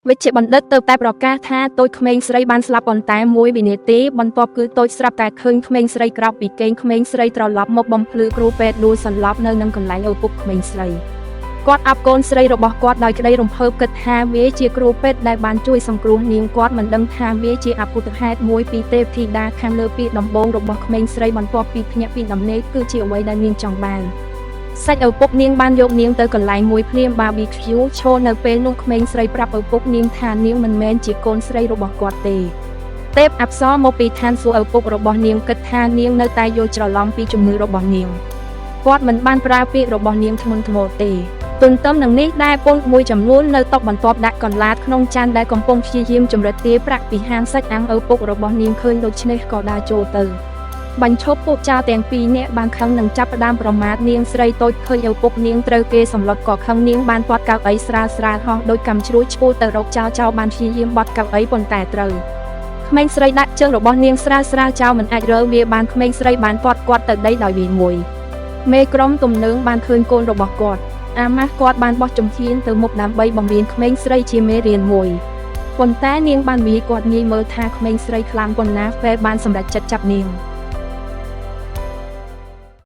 វេជ្ជបណ្ឌិតទៅតែប្រកាសថាតូចក្មេងស្រីបានស្លាប់ប៉ុន្តែមួយវិនាទីបន្ទាប់គឺតូចស្រាប់តែឃើញក្មេងស្រីក្រោកពីគេងក្មេងស្រីត្រឡប់មកបំភ្លឺគ្រូពេទ្យដួលសន្លប់នៅនឹងកន្លែងឪពុកក្មេងស្រីគាត់អាប់កូនស្រីរបស់គាត់ដោយក្តីរំភើបគិតថាវាជាគ្រូពេទ្យដែលបានជួយសង្គ្រោះនាងគាត់មិនដឹងថាវាជាអពុទ្ធហេតុមួយពីទេពធីតាខាងលើពីដំបូងរបស់ក្មេងស្រីបន្ទាប់ពីភ្ញាក់ពីដំណេកគឺជាអ្វីដែលនាងចង់បាន សាច់ឪពុកនាងបានយកនាងទៅកន្លែងមួយភ្លាមបាប៊ីខ្យូឈរនៅពេលនោះក្មេងស្រីប្រាប់ឪពុកនាងថានាងមិនមែនជាកូនស្រីរបស់គាត់ទេទេពអប្សរមកពីឋានសួគ៌ឪពុករបស់នាងគិតថានាងនៅតែយល់ច្រឡំពីជំនឿរបស់នាងគាត់មិនបានប្រើពាក្យរបស់នាងធ្ងន់ធ្ងរទេទន្ទឹមនឹងនេះដែរពលមួយចំនួននៅតុបន្ទាប់ដាក់កន្លាតក្នុងចានដែលកំពុងព្យាយាមចម្រិតទារប្រាក់ពីហាងសាច់អាំងឪពុករបស់នាងឃើញដូច្នេះក៏ដើរចូលទៅ បញ្ឈប់ពួកចៅទាំងពីរនាក់បានខឹងនឹងចាប់ផ្ដើមប្រមាថនាងស្រីតូចឃើញឪពុកនាងត្រូវគេសម្លុតក៏ខឹងនាងបានពាត់កៅអីស្រាលស្រាលហោះដោយកាំជ្រួចឆ្ពោះទៅរកចៅចៅបានព្យាយាមបត់កៅអីប៉ុន្តែត្រូវក្មេងស្រីដាក់ជើងរបស់នាងស្រាលស្រាលចៅមិនអាចរើវាបានក្មេងស្រីបានពាត់គាត់ទៅដីដោយវាមួយមេក្រុមទំនើងបានឃើញកូនរបស់គាត់អាម៉ាស់គាត់បានបោះជំហានទៅមុខដើម្បីបង្រៀនក្មេងស្រីជាមេរៀនមួយប៉ុន្តែនាងបានវាយគាត់ងាយមើលថាក្មេងស្រីខ្លាំងប៉ុណ្ណាពេលបានសម្រេចចិត្តចាប់នាង